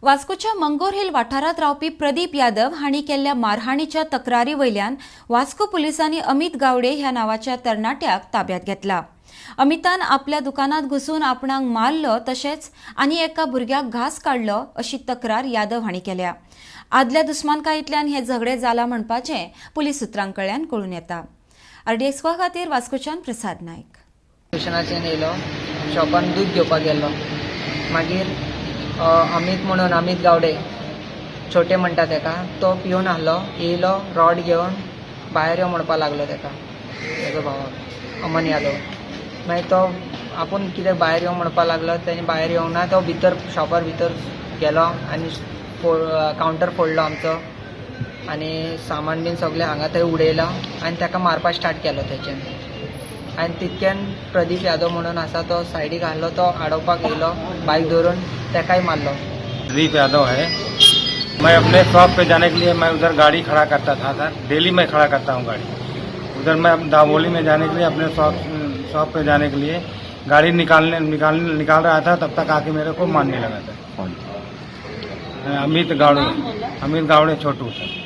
वास्कोच्या मंगोर hill वाठारांत रावपी प्रदीप यादव हांणी केल्ल्या मारहाणीच्या तक्रारी वयल्यान वास्को पुलिसांनी अमित गावडे ह्या नावाच्या तरणाट्याक ताब्यात घेतला. अमितान आपल्या दुकानात घुसून आपणाक मारलो तशेंच आनी एका भुरग्याक घास काडलो अशी तक्रार यादव हांणी केल्या. आदल्या दुस्मानकायेंतल्यान हें झगडें जालां म्हणपाचें पुलीस सुत्रां कडल्यान कळून येता. आरडीएक्स खातीर वास्कोच्यान प्रसाद नायक. स्टेशनाचेर येयलो, शॉपान दूद घेवपाक गेल्लो. मागीर अमीत म्हणून, अमीत गावडे, छोटे म्हणटा तेका, तो पिवन आहलो. येयलो रॉड घेवन, भायर यो म्हणपाक लागलो तेका, तेजो भावाक अमन यादव. मागीर तो आपूण कितें भायर यो म्हणपाक लागलो. तेणी भायर येवंक ना. तो भितर शॉपार भितर गेलो आनी कावंटर फोडलो आमचो आनी सामान बीन सगळें हांगा थंय उडयलो आनी तेका मारपाक स्टार्ट केलो तेच्यान. आनी तितक्यान प्रदीप यादव म्हणून आसा, तो सायडीक आहलो, तो आडोवपाक येयलो बायक धरून, तेकाय मारलो. प्रदीप यादव है. मैं अपने शॉप पे जाने के लिए मैं उधर गाड़ी खड़ा करता था सर. डेली मैं खड़ा करता हूँ गाड़ी उधर. मैं दाबोली में जाने के लिए, अपने शॉप शॉप पे जाने के लिए गाड़ी निकालने निकाल निकाल रहा था, तब तक आके मेरे को मारने लगा था. कौन? अमित गावड़े, अमित गावड़े छोटू सर.